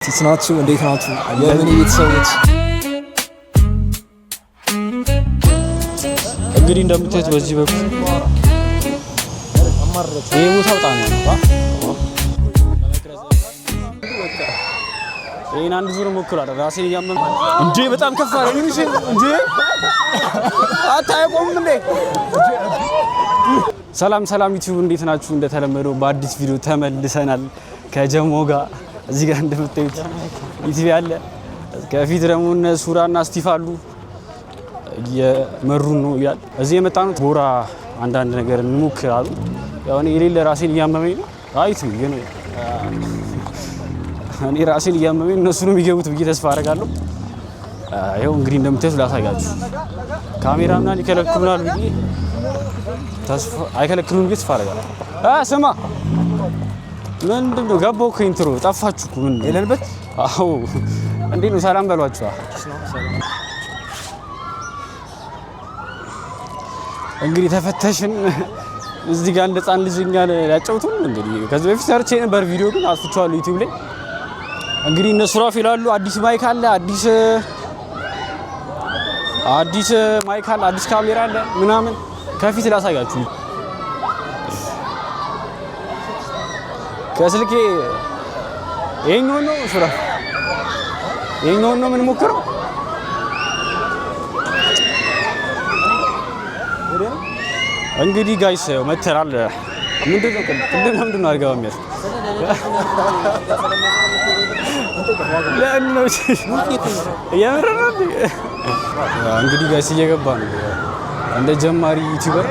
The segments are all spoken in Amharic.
እንዴት ናችሁ? እንዴት ናችሁ? የምን ቤተሰቦች? እንግዲህ እንደምታዩት በዚህ በኩል ይሄ ቦታ በጣም ያምራል። ይሄን አንድ ዙር እሞክራለሁ። ራሴን እያመመኝ እንዴ፣ በጣም ከፍ አለ እንዴ፣ አታይቆምም እንዴ? ሰላም ሰላም ዩቲዩብ እንዴት ናችሁ? እንደተለመደው በአዲስ ቪዲዮ ተመልሰናል ከጀሞ ጋር። እዚህ ጋር እንደምታዩት ዩቲዩብ ያለ ከፊት ደግሞ እነ ሱራና ስቲፍ አሉ እየመሩን ነው ይላል። እዚህ የመጣ ነው ቦራ አንዳንድ ነገር እንሞክር አሉ። ያው እኔ የሌለ ራሴን እያመመኝ ነው። አይቱ ግን እኔ ራሴን እያመመኝ እነሱ ነው የሚገቡት ብዬ ተስፋ አደርጋለሁ። ይኸው እንግዲህ እንደምታዩት ላሳያችሁ። ካሜራ ምናምን ይከለክሉናል ብዬ ተስፋ አይከለክሉም ብዬ ተስፋ አደርጋለሁ። ስማ ምንድን ነው ገባሁ እኮ intro ጠፋችሁ እኮ ምን የለንበት። አዎ እንዴት ነው? ሰላም በሏችኋ። እንግዲህ ተፈተሽን። እዚህ ጋር እንደ ህፃን ልጅ እኛን ሊያጫውቱን። እንግዲህ ከዚህ በፊት ሰርቼ ነበር ቪዲዮ ግን አጥፍቼዋለሁ ዩቲዩብ ላይ። እንግዲህ እነ ሱራፌል አሉ። አዲስ mic አለ፣ አዲስ አዲስ mic አለ፣ አዲስ ካሜራ አለ ምናምን። ከፊት ላሳያችሁ ከስልኬ ይሄኛውን ነው ሱራፌል፣ ይሄኛውን ነው የምንሞክረው። እንግዲህ guys መተናል። ምንድን ነው ቅድም ለምንድን ነው አልገባም ያልኩት? ለምን ነው የምር ነው። እንግዲህ guys እየገባ ነው እንደ ጀማሪ YouTuber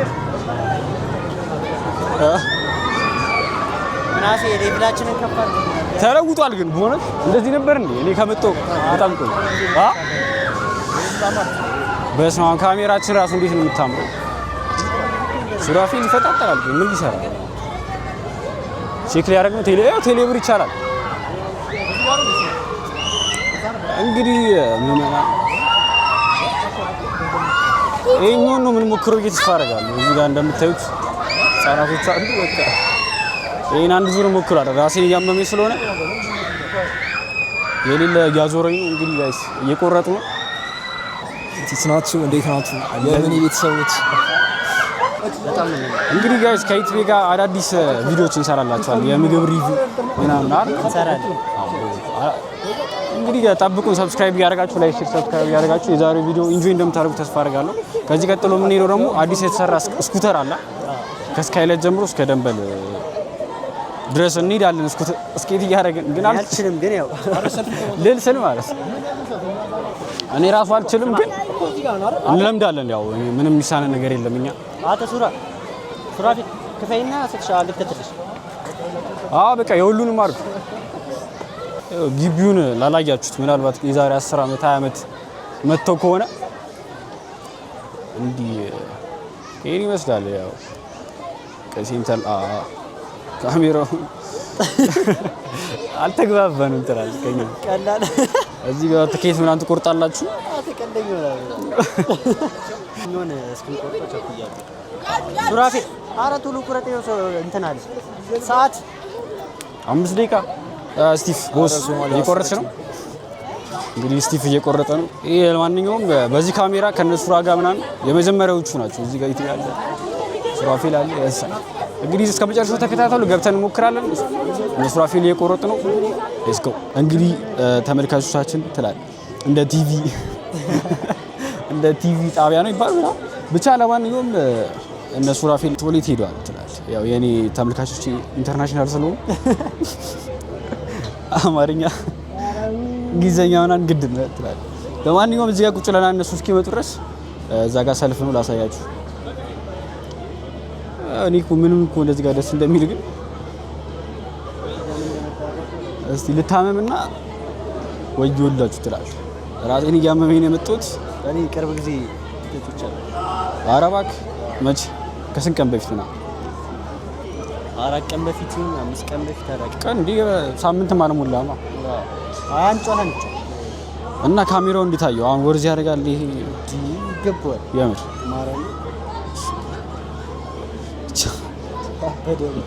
ተለውጧል። ግን በእውነት እንደዚህ ነበር እንዴ? እኔ ከመጣሁ በጣም ቆይ። በስመ አብ ካሜራችን ራሱ እንዴት ነው የምታምረው! ሱራፌል ይፈጣጠራል። ግን ምን ሊሰራ check ሊያደርግ ነው? ቴሌ ያው ቴሌ ብር ይቻላል። እንግዲህ ይሄኛውን ነው የምንሞክረው ብዬ ተስፋ አደርጋለሁ። እዚህ ጋር እንደምታዩት ህጻናቶች አሉ። በቃ ይሄን አንድ ዙር እሞክራለሁ። ራሴን እያመመኝ ስለሆነ የሌለ እያዞረኝ ነው። እንግዲህ guys እየቆረጡ ነው። እንዴት ናችሁ? እንዴት ናችሁ? የምን ቤተሰቦች? እንግዲህ guys ከኢትቤ ጋር አዳዲስ ቪዲዮዎች እንሰራላችኋል። የምግብ review ምናምን አይደል እንሰራለን። እንግዲህ ጠብቁን። Subscribe እያደረጋችሁ like፣ share፣ subscribe እያደረጋችሁ የዛሬው ቪዲዮ enjoy እንደምታደርጉ ተስፋ አደርጋለሁ። ከዚህ ቀጥሎ የምንሄደው ደግሞ አዲስ የተሰራ scooter አለ። ከስካይላይት ጀምሮ እስከ ደንበል ድረስ እንሄዳለን። Skate እያደረግን ግን አልችልም፣ ግን ያው ልል ስል ማለት እኔ ራሱ አልችልም፣ ግን እንለምዳለን። ያው ምንም የሚሳነን ነገር የለም እኛ አተ ሱራ ሱራፊ ክፈይና ስትሻ ልከትልሽ። አዎ በቃ የሁሉንም አድርጉ። ግቢውን ላላያችሁት ምናልባት የዛሬ 10 ዓመት 20 ዓመት መጥተው ከሆነ እንዲህ ይሄን ይመስላል። ያው ከ center ካሜራው አልተግባባንም ትላለህ ከእኛ ቀላል እዚህ ጋር ትኬት ምናምን ትቆርጣላችሁ። አተቀለኝ ይሆናል ምን እስክንቆርጠው ቸኩያለሁ። ሱራፌ ኧረ ቶሎ ቁረጥ። ይኸው ሰው እንትን አለ ሰዓት 5 ደቂቃ። ስቲፍ boss እየቆረጥሽ ነው። እንግዲህ ስቲፍ እየቆረጠ ነው። ይሄ ለማንኛውም በዚህ ካሜራ ከነሱ ጋር ምናምን የመጀመሪያዎቹ ናቸው። እዚህ ጋር ኢትዮጵያ አለ፣ ሱራፌል አለ። ያሳ እንግዲህ እስከ መጨረሻው ተከታተሉ። ገብተን እንሞክራለን። እነ ሱራፌል እየቆረጡ ነው። Let's go። እንግዲህ ተመልካቾቻችን ትላል እንደ ቲቪ እንደ ቲቪ ጣቢያ ነው ይባላል ብቻ። ለማንኛውም እነ ሱራፌል toilet ሄደዋል ትላል። ያው የኔ ተመልካቾች international ስለሆኑ አማርኛ እንግሊዘኛ ምናምን ግድ ነው ትላለህ። ለማንኛውም እዚህ ጋር ቁጭ ብለናል እነሱ እስኪመጡ ድረስ እዛ ጋር ሰልፍ ነው ላሳያችሁ። እኔ እኮ ምንም እኮ እንደዚህ ጋር ደስ እንደሚል ግን እስቲ ልታመምና ወዮላችሁ ትላለህ። ራሴን እያመመኝ ነው የመጣሁት። እኔ ቅርብ ጊዜ ተጫውቻለሁ። ኧረ እባክህ መቼ? ከስንት ቀን በፊት ነው? 4 ቀን በፊት ይሁን 5 ቀን በፊት አላውቅም። ቀን እንዲህ ሳምንትም አልሞላም። አንጮህ እና ካሜራው እንዴት አየው? አሁን worth ያደርጋል ይሄ ይገባዋል። የምር ማርያም በደምብ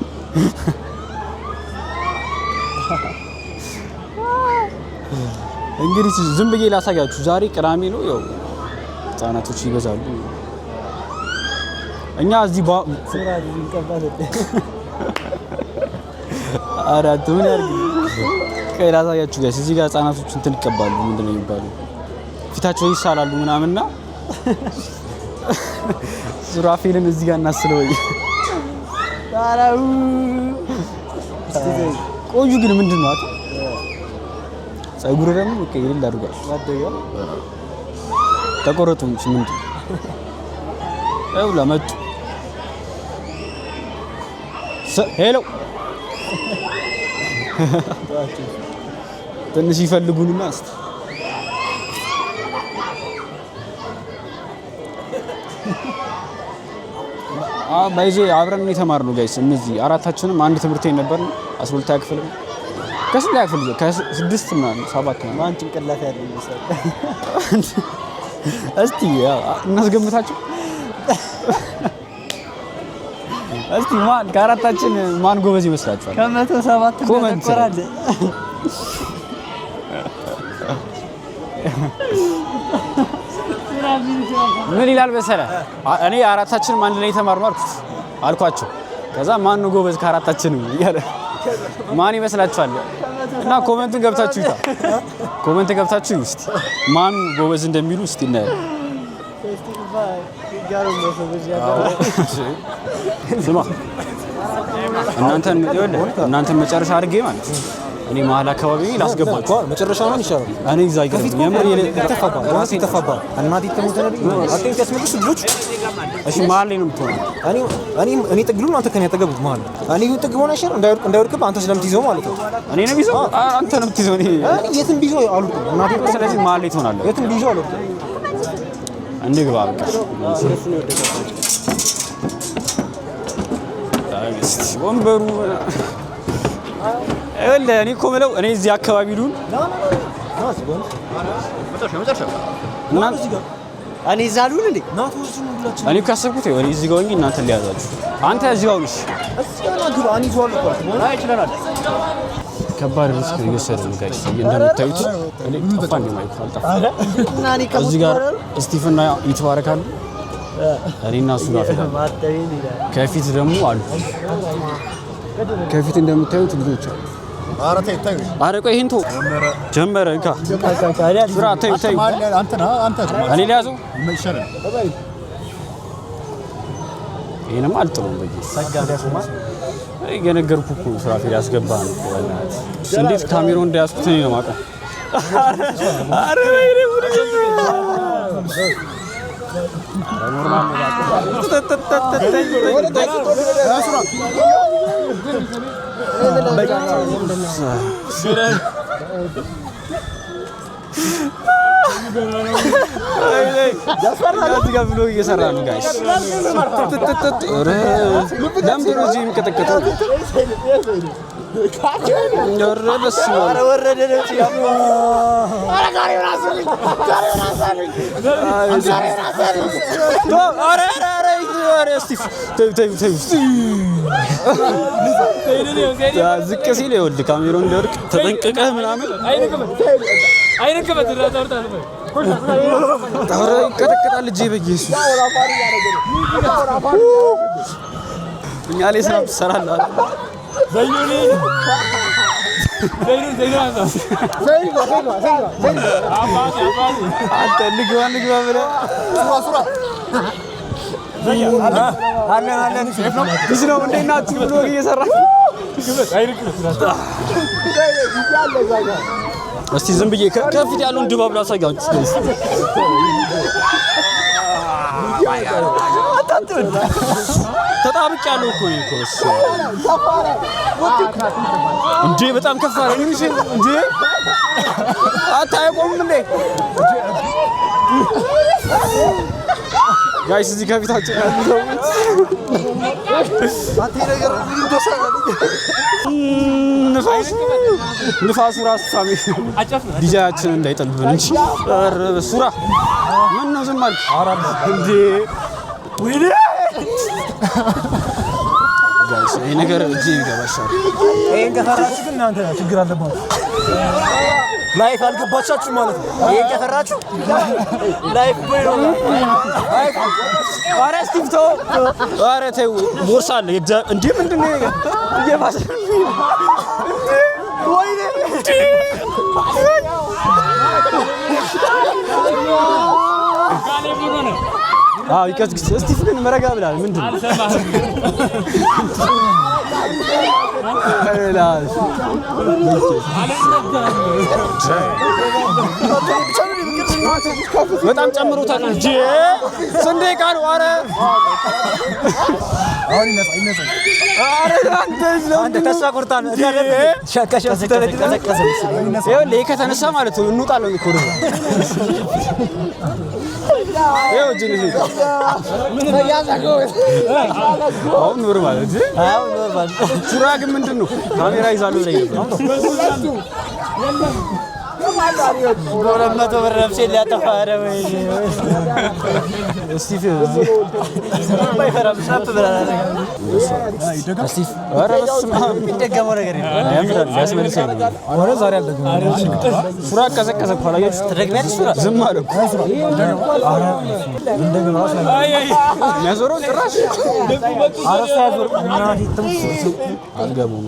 እንግዲህ ዝም ብዬ ላሳያችሁ። ዛሬ ቅዳሜ ነው፣ ያው ህጻናቶች ይበዛሉ። እኛ እዚህ ሱራ ይቀባል። አራት ምን ያርግ? ቆይ ላሳያችሁ guys። እዚህ ጋር ህጻናቶች እንትን ይቀባሉ። ምንድን ነው የሚባሉ፣ ፊታቸው ይሳላሉ ምናምንና ሱራፌልን እዚህ ጋር እናስለው። ኧረ ቆዩ ግን ምንድን ነው አቶ ጸጉር ደግሞ በቃ የሌለ አድርጓል። ማደጋ። ተቆረጡ እንጂ ምንድን ነው? ይኸውልህ መጡ። Hello፣ ትንሽ ይፈልጉንና እስቲ። ባይዜ አብረን ነው የተማርነው guys። እነዚህ አራታችንም አንድ ትምህርት ቤት ነበርን። 12ኛ ክፍል፣ ከስንተኛ ክፍል? ከስድስት ምናምን፣ ሰባት ምናምን። ማን ጭንቅላት ያለው ይመስላል? እስቲ ያው እናስገምታቸው። እስቲ ማን ከአራታችን ማን ጎበዝ ይመስላችኋል? ከ107 comment። ተቆራለ። ምን ይላል መሰለህ? እኔ አራታችንም አንድ ላይ የተማርነው አልኩት አልኳቸው። ከዛ ማን ነው ጎበዝ ከአራታችንም እያለ፣ ማን ይመስላችኋል? እና comment ኡን ገብታችሁ ይታ comment ገብታችሁ እስቲ ማን ጎበዝ እንደሚሉ እስቲ እናያለን። ስማ፣ እናንተን ይኸውልህ፣ እናንተን መጨረሻ አድርጌ ማለት እኔ መሀል አካባቢ ላስገባችሁ። መጨረሻ ነው ይሻላል። እኔ እዛ ከፊት አይገርም የምር ይተፋባል፣ ራስ ይተፋባል። እናቴ ትሙት ነብይ አትይም ሲያስመልሱ ልጆች። እሺ፣ መሀል ላይ ነው የምትሆነው። እኔ እኔ እኔ ጥግ ልሁን፣ አንተ ከኔ አጠገብ መሀል። እኔ ግን ጥግ ሆነ አይሻልም? እንዳይወድቅብህ አንተ ስለምትይዘው ማለት ነው። እኔ ነው የሚይዘው፣ አንተ ነው የምትይዘው። እኔ እኔ የትም ቢይዘው አልወድቅም። እናቴ ስለዚህ መሀል ላይ ትሆናለህ። የትም ቢይዘው አልወድቅም። እንግባ በቃ። እስቲ ወንበሩ ይኸውልህ፣ እኔ እኮ የምለው እኔ እዚህ አካባቢ ልሁን። ና ና ና ና እናንተ እኔ እዛ ልሁን እንዴ? ና ተወስኑ ሁላችን። እኔ እኮ ያሰብኩት ይኸው እኔ እዚህ ጋር ሆኜ እናንተን ሊያዛችሁ፣ አንተ እዚህ ጋር ሁን። እሺ። እዚህ ጋር ና ግባ። እኔ ይዘዋለሁ እኮ አልኩህ። ከባድ risk እየወሰደ ነው guys፣ እንደምታዩት። እኔ ጠፋ እንዴ? Mic አልጠፋም። እና እኔ እዚህ ጋር ስቲፍና ይትባረካሉ። እኔና ሱራፌል አሉ። ማጠቤን ይላል። ከፊት ደግሞ አሉ። ከፊት እንደምታዩት ልጆች አሉ። አረ ቆይ፣ ይሄን ተው፣ ጀመረ። እንካ ሱራ፣ ተይው ተይው። እኔ ሊያዘው፣ ይሄንማ አልጥለውም። በጌታ የነገርኩህ እኮ ሱራፌል ያስገባህ ነው እኮ። በእናትህ እንዴት ካሜራውን እንዳያዝኩት እኔ ነው የማውቀው። አረ ወይኔ ጉድ! ኧረ normal ነው። በቃ። እዚህ ጋር vlog እየሰራ ነው guys። ለምንድን ነው እዚህ የሚቀጠቀጠው? ኧረ በስመ አብ። ወረደ ነው። ኧረ ኧረ ኧረ ኧረ እስቲ ተይው ተይው ተይው። ዝቅ ሲል ይኸውልህ ካሜራው እንዳይወድቅ ተጠንቅቀህ ምናምን። ኧረ ይቀጠቀጣል እጄ በኢየሱስ። እኛ ላይ ስራ ትሰራለህ። አንተ እንግባ እንግባ ብለህ አለን አለን። ልጅ ነው። እንዴት ናችሁ? Vlog እየሰራ። እስቲ ዝም ብዬ ከፊት ያለውን ድባብ ላሳያችሁ። ተጣብቅ ያለው እኮ ይሄ እኮ እሱ እንዴ በጣም ከፍ አለ። እንዴ አታይቆምም እንዴ guys? እዚህ ከፊታችን ያሉ ሰዎች ንፋሱ ንፋሱ ራሱ ሳሚ ዲጃያችንን እንዳይጠልብን እንጂ። ኧረ ሱራ ምን ነው ዝም አልክ እንዴ? ወይኔ guys፣ ይሄ ነገር እጄ ይገባሻል። ይሄን ከፈራችሁ ግን እናንተ ችግር አለባችሁ። Life አልገባቻችሁ ማለት ነው። ይሄን ከፈራችሁ life boy ነው። ኧረ ስቲቭ ተው፣ ኧረ ተው፣ ቦርሳ አለ። እንዴ ምንድን ነው እየባሰ እንዴ? ወይኔ አዎ ይቀዝቅዝ። ስቲቭ ግን መረጋ ብላል። ምንድን ነው በጣም ጨምሮታል። እንዴ ስንት ደቂቃ ነው? ኧረ አንተ ተስፋ ቆርጣለህ። ይኸውልህ ይሄ ከተነሳ ማለት ነው እንውጣለን እኮ ደግሞ። ይኸው እጅን ይሄ አሁን normal እንጂ አሁን normal። ሱራ ግን ምንድን ነው ካሜራ ይዛሉ ብለኝ ነበር። በ200 ብር ነፍሴን ሊያጠፋ። ኧረ ወይኔ ስቲቭ እዚህ አይፈራም። ሻፕ ብለናል። ኧረ በስመ አብ የሚደገመው ነገር የለም። ያምራል። ያስመልሰኝ ነው። ኧረ ዛሬ አልደግምም። ሱራ ቀዘቀዘ እኮ አላያችሁት? ትደግሚያለሽ ሱራ? ዝም አለ እኮ የሚያዞረው ጭራሽ አልገባም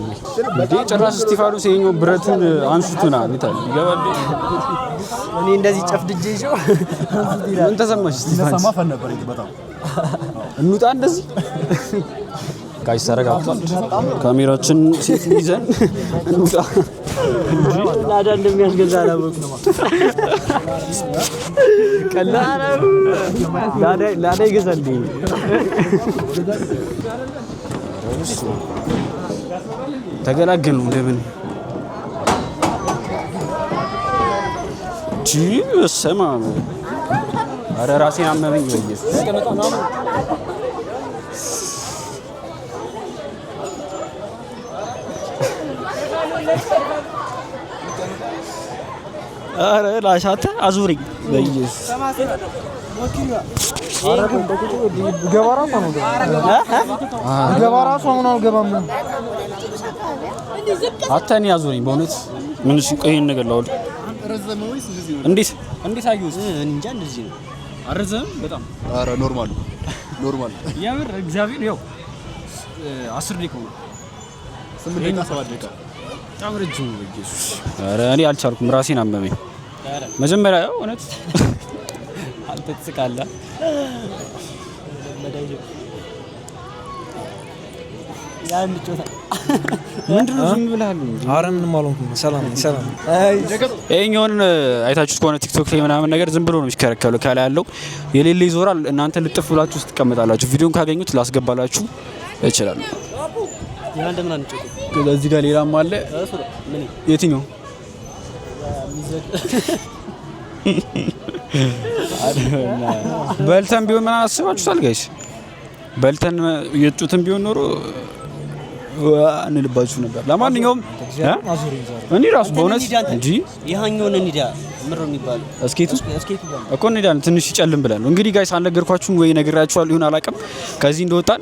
እንዴ ጭራሽ እስጢፋኖስ ይኸኛው ብረቱን አንሱት ምናምን ይታል ይገባል። እኔ እንደዚህ ጨፍድጄ ይዤው ምን ተሰማሽ እስጢፋኖስ? Fun ነበር በጣም። እንውጣ እንደዚህ guys ተረጋግቷል። ካሜራችን ሴት ይዘን እንውጣ። ላዳ እንደሚያስገዛ አላወኩም። ቀላል ላዳ ይገዛል። ተገላገሉ እንደምን ጂ በስመ አብ። ኧረ ራሴን አመመኝ በኢየሱስ። ኧረ ላሻተ አዙሪኝ በኢየሱስ። ገባ ራሱ ነው ገባ ራሱ አሁን አልገባም። አንተ እኔ አዙሪኝ በእውነት ምን እሺ፣ ቆይ ይሄን ነገር ላውልቅ። እንዴት እንዴት አየሁት? እንጃ እንደዚህ ነው። አልረዘመም በጣም። ኧረ normal normal። የምር እግዚአብሔር ያው 10 ደቂቃ ነው። 8 ደቂቃ 7 ደቂቃ። በጣም ረጅም ነው። በኢየሱስ ኧረ እኔ አልቻልኩም፣ ራሴን አመመኝ። መጀመሪያ ያው እውነት አንተ ትስቃለህ። ያን ጮታ ምንድን ነው ዝም ብለሃል? ኧረ ምንም አልሆንኩም። ሰላም ነኝ፣ ሰላም ነኝ። ይሄኛውን አይታችሁት ከሆነ ቲክቶክ ላይ ምናምን ነገር ዝም ብሎ ነው የሚሽከረከረው። ከላይ ያለው የሌለ ይዞራል። እናንተ ልጥፍ ብላችሁ ውስጥ ትቀመጣላችሁ። ቪዲዮን ካገኙት ላስገባላችሁ እችላለሁ። ያን እንደምን አንጮት እዚህ ጋር ሌላም አለ። ምን የትኛው? በልተን ቢሆን ምናምን አስባችሁታል guys? በልተን የጡትን ቢሆን ኖሮ ዋ እንልባችሁ ነበር። ለማንኛውም እኔ ራሱ በእውነት እንጂ ይሄኛውን እንሂዳ ምር ነው የሚባለው እስኬቱ እስኬቱ ጋር እኮ እንሄዳለን። ትንሽ ይጨልም ብለን ነው እንግዲህ guys። አልነገርኳችሁም ወይ ነግራችኋል ይሁን አላውቅም። ከዚህ እንደወጣን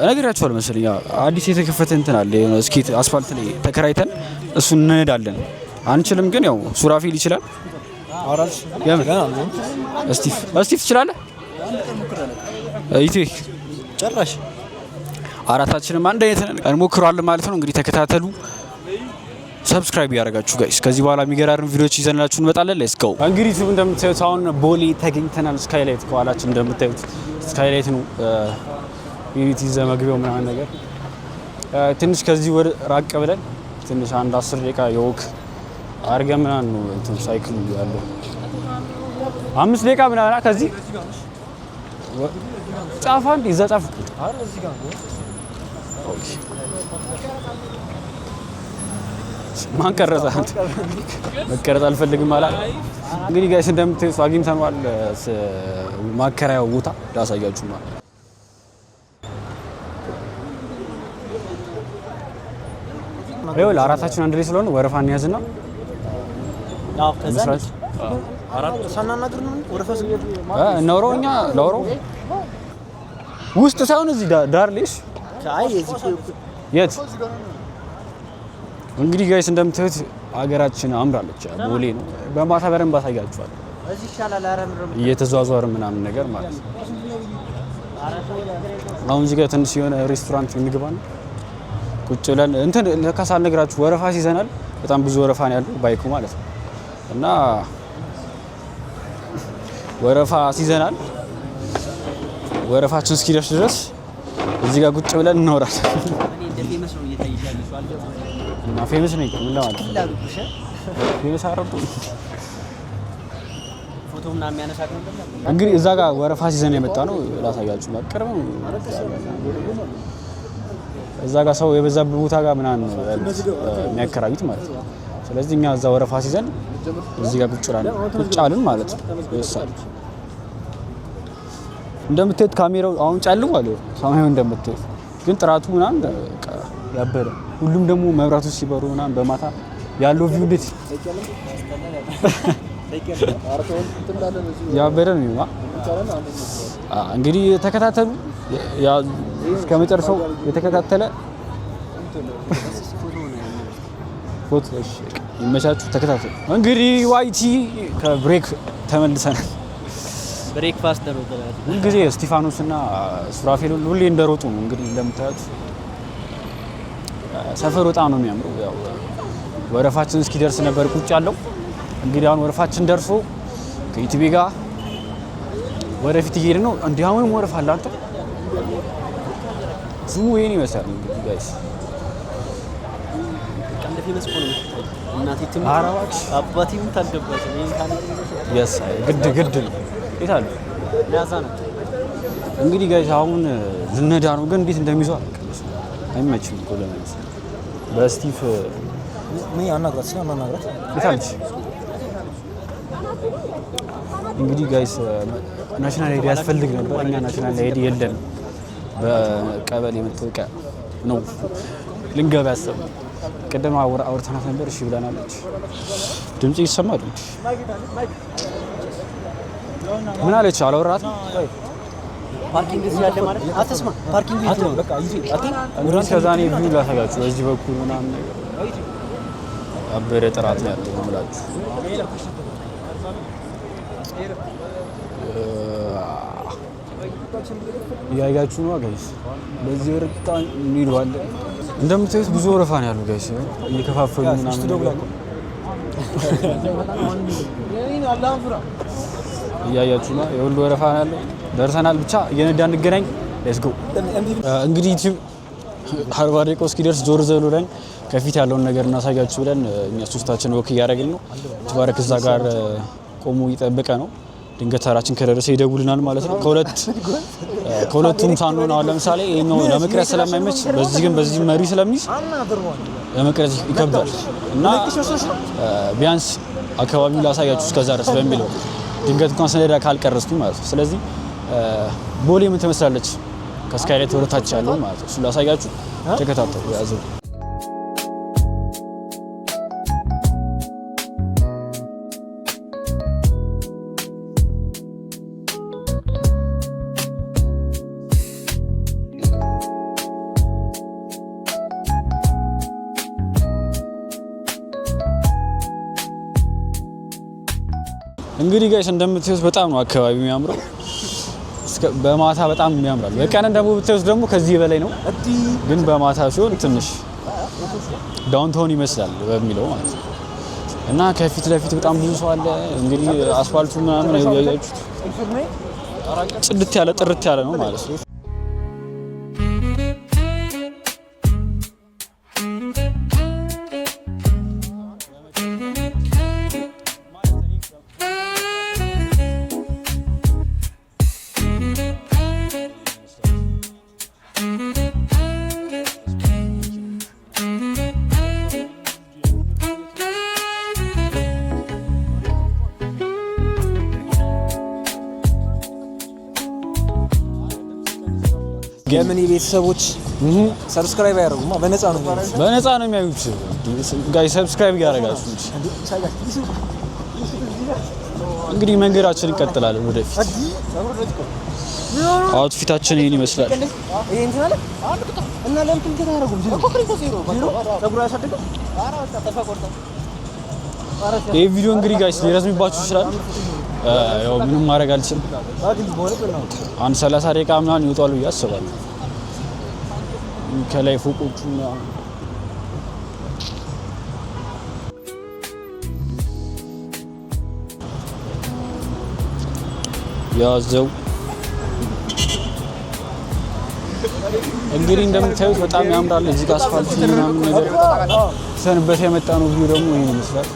እነግራችኋለሁ መሰለኝ። አዲስ የተከፈተ እንትን አለ የሆነ skate አስፋልት ላይ ተከራይተን እሱን እንሄዳለን። አንችልም ግን ያው ሱራፌል ይችላል። የምን እስቲፍ እስቲፍ ትችላለህ? ይቴ ጭራሽ አራታችንም አንድ አይነት ነን። እንሞክረዋለን ማለት ነው። እንግዲህ ተከታተሉ። Subscribe ያደረጋችሁ guys፣ ከዚህ በኋላ የሚገራርም ቪዲዮዎች ይዘንላችሁ እንመጣለን። Let's go። እንግዲህ ዩቲዩብ እንደምታዩት አሁን ቦሌ ተገኝተናል። ስካይላይት ከኋላችን እንደምታዩት ስካይላይት ነው። ዩኒቲ ዘመግቢያው ምናምን ነገር ትንሽ ከዚህ ወደ ራቅ ብለን ትንሽ አንድ 10 ደቂቃ የ walk አድርገን ምናምን ነው እንትን ሳይክሉ ያለው 5 ደቂቃ ምናምን ከዚህ ጫፍ አንድ እዛ ጫፍ okay። ማን ቀረጸ? አንተ መቀረጽ አልፈልግም አላ። እንግዲህ guys እንደምታዩት አግኝተነዋል። ማከራያው ቦታ ላሳያችሁ ማለት ይኸውልህ አራታችን አንድ ላይ ስለሆነ ወረፋ እንያዝና አዎ ከዛ መስራት ሳናናግር ነው ወረፋ እናውራው እኛ ላውራው ውስጥ ሳይሆን እዚህ ዳር ላይ እሺ። አይ እዚህ የት እንግዲህ guys እንደምታዩት ሀገራችን አምራለች። ቦሌ ነው። በማታ በደንብ አሳያችኋለሁ። እዚህ ይሻላል። ኧረ ምንድን ነው እየተዟዟር ምናምን ነገር ማለት ነው። አሁን እዚህ ጋር ትንሽ የሆነ ሬስቶራንት እንግባ ነው ቁጭ ብለን እንትን ለካ ሳልነግራችሁ ወረፋ ሲዘናል። በጣም ብዙ ወረፋ ነው ያለው bike ኡ ማለት ነው። እና ወረፋ ሲዘናል። ወረፋችን እስኪደርስ ድረስ እዚህ ጋር ቁጭ ብለን እናወራለን። እኔ እንደ famous ነው እየታየሽ ያለሽው። አልገባኝም። እና famous ነኝ ምን ለማለት ነው? ላሉብሽ famous አረዱ ፎቶ ምናምን የሚያነሳ ነበር። እንግዲህ እዛ ጋር ወረፋ ሲዘን የመጣ ነው ላሳያችሁ። ቅርብ ነው። እዛ ጋር ሰው የበዛበት ቦታ ጋር ምናምን ነው ያሉት የሚያከራዩት ማለት ነው። ስለዚህ እኛ እዛ ወረፋ ሲዘን እዚህ ጋር ቁጭ አልን ማለት ነው። ይወሳል እንደምታዩት ካሜራው አሁን ጨልሟል፣ ሰማዩ እንደምታዩት ግን ጥራቱ ምናምን በቃ ያበደ። ሁሉም ደግሞ መብራቱ ሲበሩ ምናምን በማታ ያለው view እንዴት ያበደ ነው የሚሆነው። እንግዲህ ተከታተሉ። እስከ መጨረሻው የተከታተለ ፎቶ እሺ፣ ይመቻችሁ። ተከታተሉ። እንግዲህ YT ከ break ተመልሰናል። Breakfast ነው ተላል። ሁልጊዜ እስቲፋኖስ እና ሱራፌል ሁሌ እንደሮጡ ነው። እንግዲህ እንደምታዩት ሰፈሩ በጣም ነው የሚያምረው። ያው ወረፋችን እስኪደርስ ነበር ቁጭ ያለው። እንግዲህ አሁን ወረፋችን ደርሶ ከኢቲቪ ጋር ወደፊት እየሄድን ነው። እንዲህ አሁንም ወረፋ አለ። አንተ ስሙ ይሄን ይመስላል እንግዲህ guys። በቃ እንደ famous እኮ ነው የምትታየው። እናቴ ትሙት ኧረ እባክሽ። አባቴ ሙት አልገባሽም። ይሄን ካሜራ ይዘሽ Yes ግድ ግድ ነው። የት አለ ያዛ ነው። እንግዲህ guys አሁን ልነዳ ነው፣ ግን እንዴት እንደሚይዘው አላውቅም። አይመችም እኮ ለመያዝ በስቲፍ ምን አናግራት እስኪ አናግራት። የት አለች? እንግዲህ guys national ID ያስፈልግ ነበር። እኛ national ID የለንም። በቀበሌ መታወቂያ ነው ልንገባ ያሰብነው። ቅድም አውርተናት ነበር፣ እሺ ብለናለች። ድምጽ ይሰማል። ምን አለች? አላወራትም። Parking እዚህ ያለ ማለት ነው። አትስማ፣ parking የት ነው? በቃ ይዤ አትይም? እንግዲህ እስከዛ እኔ view ላሳያችሁ በዚህ በኩል ምናምን ነገር አበደ ጥራት ነው ያለው ነው የምላችሁ። እያያችሁ ነው guys። በዚህ ወርጣ እንሄደዋለን። እንደምታዩት ብዙ ወረፋ ነው ያለው guys፣ እየከፋፈሉ ምናምን ነገር ነው። እያያችሁ ነው፣ የሁሉ ወረፋ ነው ያለው። ደርሰናል። ብቻ እየነዳ እንገናኝ። Let's go። እንግዲህ ዩቲዩብ 40 ደቂቃ እስኪደርስ ዞር ዘሉ ብለን ከፊት ያለውን ነገር እናሳያችሁ ብለን እኛ ሶስታችን walk እያደረግን ነው። ትባረክ እዛ ጋር ቆሞ እየጠበቀ ነው። ድንገት ተራችን ከደረሰ ይደውልናል ማለት ነው። ከሁለቱም ሳንሆን አሁን ለምሳሌ ይሄኛው ለመቅረጽ ስለማይመች በዚህ ግን በዚህ መሪ ስለሚይዝ ለመቅረጽ ይከብዳል እና ቢያንስ አካባቢውን ላሳያችሁ እስከዛ ድረስ በሚለው ድንገት እንኳን ስነዳ ካልቀረጽኩኝ ማለት ነው። ስለዚህ ቦሌ ምን ትመስላለች ከስካይላይት ወደ ታች ያለው ማለት ነው። እሱን ላሳያችሁ፣ ተከታተሉ። ያዘው እንግዲህ guys እንደምታዩት በጣም ነው አካባቢው የሚያምረው። በማታ በጣም ያምራል። በቀን ደግሞ ብታዩት ደግሞ ከዚህ በላይ ነው፣ ግን በማታ ሲሆን ትንሽ downtown ይመስላል በሚለው ማለት ነው። እና ከፊት ለፊት በጣም ብዙ ሰው አለ። እንግዲህ አስፋልቱ ምናምን ያያችሁት ጽድት ያለ ጥርት ያለ ነው ማለት ነው። የምን ቤተሰቦች subscribe አያደርጉማ፣ በነፃ ነው የሚያዩት። በነፃ ነው የሚያዩት። Guys subscribe እያደረጋችሁ እንጂ። እንግዲህ መንገዳችን እንቀጥላለን ወደፊት። Outfit ኣችን ይህን ይመስላል። ይሄ እንትን አለ እና ለምን እንትን አያደርጉም? ዜሮ ፀጉር አያሳድግም? ይህ ቪዲዮ እንግዲህ guys ሊረዝምባችሁ ይችላል። ያው ምንም ማድረግ አልችልም። አንድ 30 ደቂቃ ምናምን ይወጣሉ ብዬ አስባለሁ። ከላይ ፎቆቹ ምናምን ያዘው። እንግዲህ እንደምታዩት በጣም ያምራል። እዚህ ጋር አስፋልት ምናምን ነገር ሰንበት የመጣ ነው። View ደግሞ ይሄን ይመስላል።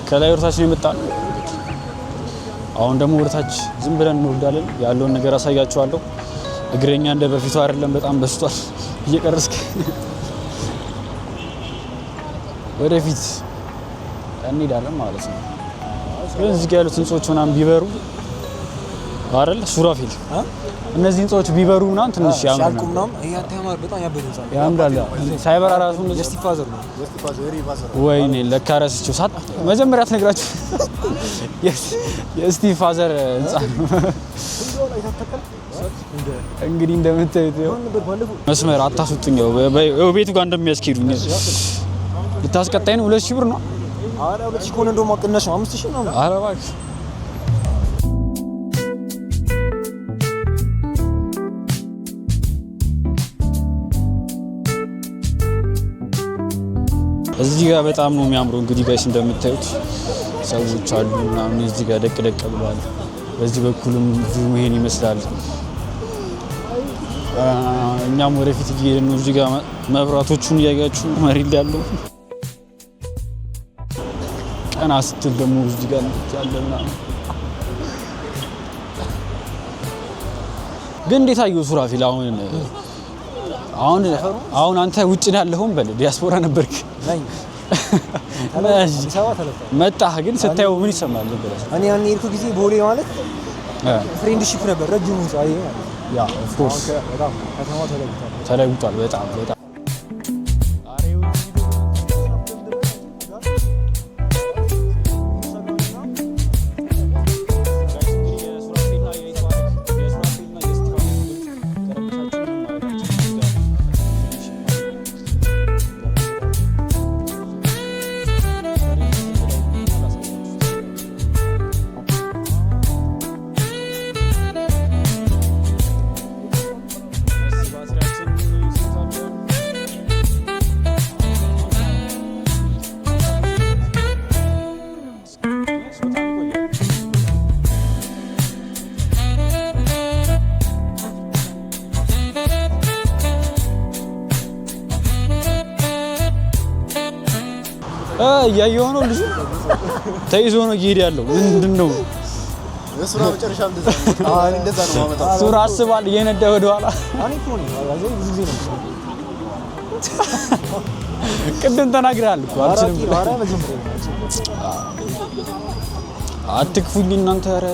ከላይ ወደታች ነው የመጣ ነው። አሁን ደግሞ ወደታች ዝም ብለን እንወርዳለን። ያለውን ነገር አሳያችኋለሁ። እግረኛ እንደ በፊቱ አይደለም፣ በጣም በዝቷል። እየቀረስክ ወደፊት እንሄዳለን ማለት ነው። ግን እዚህ ጋር ያሉት ህንጾች ምናምን ቢበሩ አይደል ሱራፊል፣ እነዚህ ህንጻዎች ቢበሩ ምናምን ትንሽ ያምራል። ሲያልቁ ምናምን ይሄ አንተ ያማር በጣም ያበደ ህንጻ ነው። ያምራል። ሳይበራ ራሱ እነዚህ የስቲቭ father ነው። ወይኔ ለካ ረስቼው ሳት መጀመሪያ ትነግራችሁ የስቲቭ father ህንጻ ነው። እንግዲህ እንደምታዩት ይኸው መስመር አታስወጡኝ። ያው ቤቱ ጋር እንደሚያስኬዱኝ ልታስቀጣኝ ነው። 2000 ብር ነው። ኧረ 2000 ከሆነ እንደውም ቅናሽ ነው። 5000 ነው። ኧረ እባክህ። እዚህ ጋር በጣም ነው የሚያምረው። እንግዲህ guys እንደምታዩት ሰዎች አሉ ምናምን እዚህ ጋር ደቅ ደቅ ብለዋል። በዚህ በኩልም view ይሄን ይመስላል። እኛም ወደፊት እየሄድን ነው። እዚህ ጋር መብራቶቹን እያያችሁ መሬት ላይ ያለው ቀና ስትል ደግሞ እዚህ ጋር ያለ ምናምን። ግን እንዴት አየሁ ሱራፊል? አሁን አንተ ውጭ ነው ያለኸውም በል ዲያስፖራ ነበርክ ነኝ። አዲስ አበባ ተለፍቷል። መጣህ፣ ግን ስታየው ምን ይሰማል? ዝም ብለህ እኔ ያን የሄድኩ ጊዜ ቦሌ ማለት ፍሬንድሺፕ ነበር ረጅሙ ህንጻ ይሄ ማለት ነው። Yeah, of course. በጣም ከተማው ተለውጧል። ተለውጧል በጣም በጣም። እያየሁ ነው። ልጁ ተይዞ ነው እየሄደ ያለው። ምንድን ነው? የሱራ መጨረሻ እንደዛ ነው። እንደዛ ነው የማመጣው። ሱራ አስባል እየነዳ ወደኋላ። እኔ እኮ ነኝ አዘ ብዙ ጊዜ ነው። ቅድም ተናግረሃል እኮ አልችልም። ኧረ መጀመሪያ አትክፉኝ እናንተ። ኧረ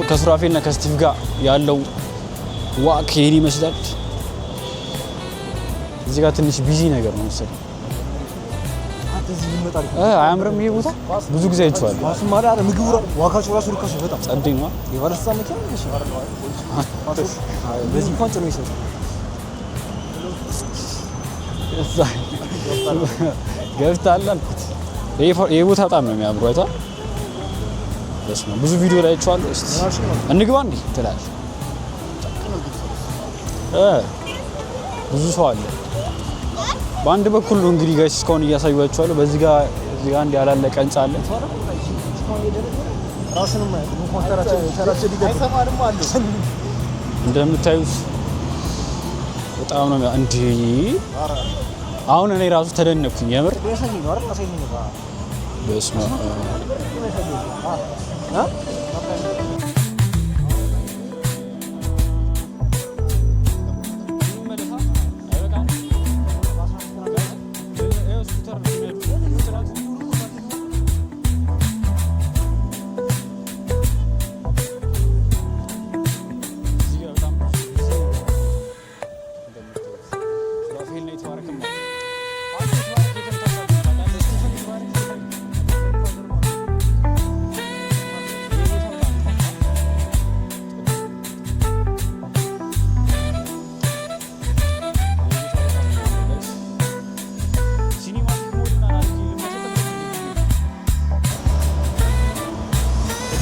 ከሱራፌልና ከስቲቭ ጋር ያለው walk ይሄን ይመስላል። እዚህ ጋር ትንሽ busy ነገር ነው መሰለኝ። አንተ እዚህ ይመጣል። አያምርም ይሄ ቦታ? ብዙ ጊዜ አይቼዋለሁ። ራሱ ማለት አይደል ምግቡ ዋጋቸው ራሱ ርካሽ ነው በጣም። ጸዴ ነው። የባለስልጣን መኪና ነው። እሺ በዚህ እንኳን ጭኖ ይሰጣል። ገብተሃል አልኩት። ይሄ ቦታ በጣም ነው የሚያምሩ። አይተሃል? በስመ አብ ብዙ ቪዲዮ ላይ አይቼዋለሁ። እስቲ እንግባ እንዴ ትላለህ። ብዙ ሰው አለ። በአንድ በኩል ነው እንግዲህ guys እስካሁን እያሳዩዋቸዋለሁ። በዚህ ጋር እዚህ ጋር አንድ ያላለቀ ህንጻ አለ። ራሱንም እንኳን ተራቸው እንደምታዩት በጣም ነው እንዴ! አሁን እኔ ራሱ ተደነቅኩኝ የምር። በስመ አብ።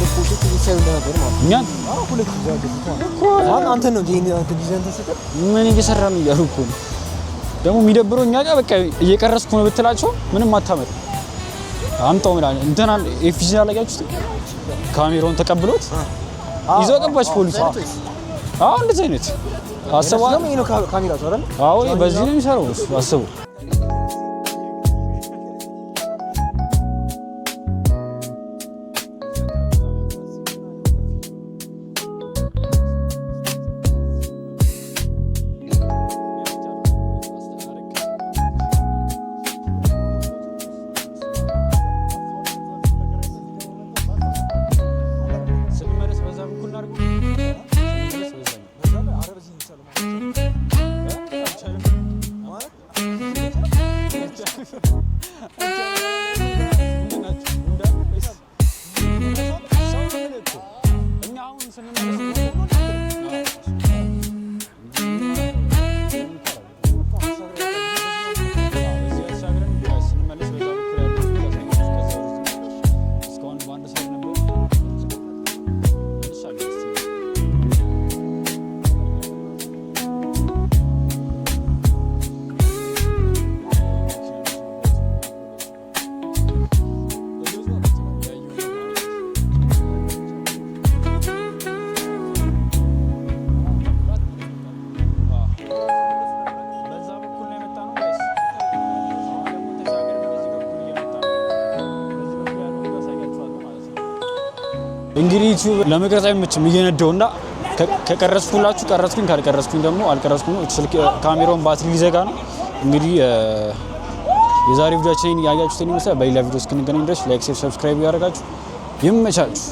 ፖሊሶች ሲያዩ እንደነበር ማለት ነው። እኛን አዎ፣ ሁለት ይዘው ያገፉት ማለት ነው። አሁን አንተን ነው እንጂ ይሄን አንተ ዲዛይን ተሰጠ። ምን እየሰራ ነው እያሉ እኮ ነው። ደግሞ የሚደብረው እኛ ጋር በቃ እየቀረስኩ ነው ብትላቸው ምንም አታመጣም። አምጣው ምናምን እንትና ኤፍጂ አላያችሁት? ካሜራውን ተቀብሎት ይዞ ገባች ፖሊስ። አዎ እንደዚህ አይነት አስበዋል። ደግሞ ይሄ ነው ካሜራቸው አይደል? አዎ በዚህ ነው የሚሰራው እሱ አስበው። ስንመለስ በዛ በኩል እናድርገው። ስንመለስ በዛ ነው። በዛ በኩል ነው የመጣነው guys። አሁን ደግሞ ተሻግረን በዚህ በኩል እየመጣን ነው። በዚህ በኩል ያለውን አሳያችኋለሁ ማለት ነው። እንግዲህ ዩቲዩብ ለመቅረጽ አይመችም እየነዳው እና ከቀረጽኩላችሁ ቀረጽኩኝ፣ ካልቀረጽኩኝ ደግሞ አልቀረጽኩም። ስልክ ካሜራውን ባትሪ ሊዘጋ ነው። እንግዲህ የዛሬ ቪዲዮአችንን ያያችሁትን ይመስላል። በሌላ ቪዲዮ እስክንገናኝ ድረስ like፣ share፣ subscribe ያደርጋችሁ። ይመቻችሁ።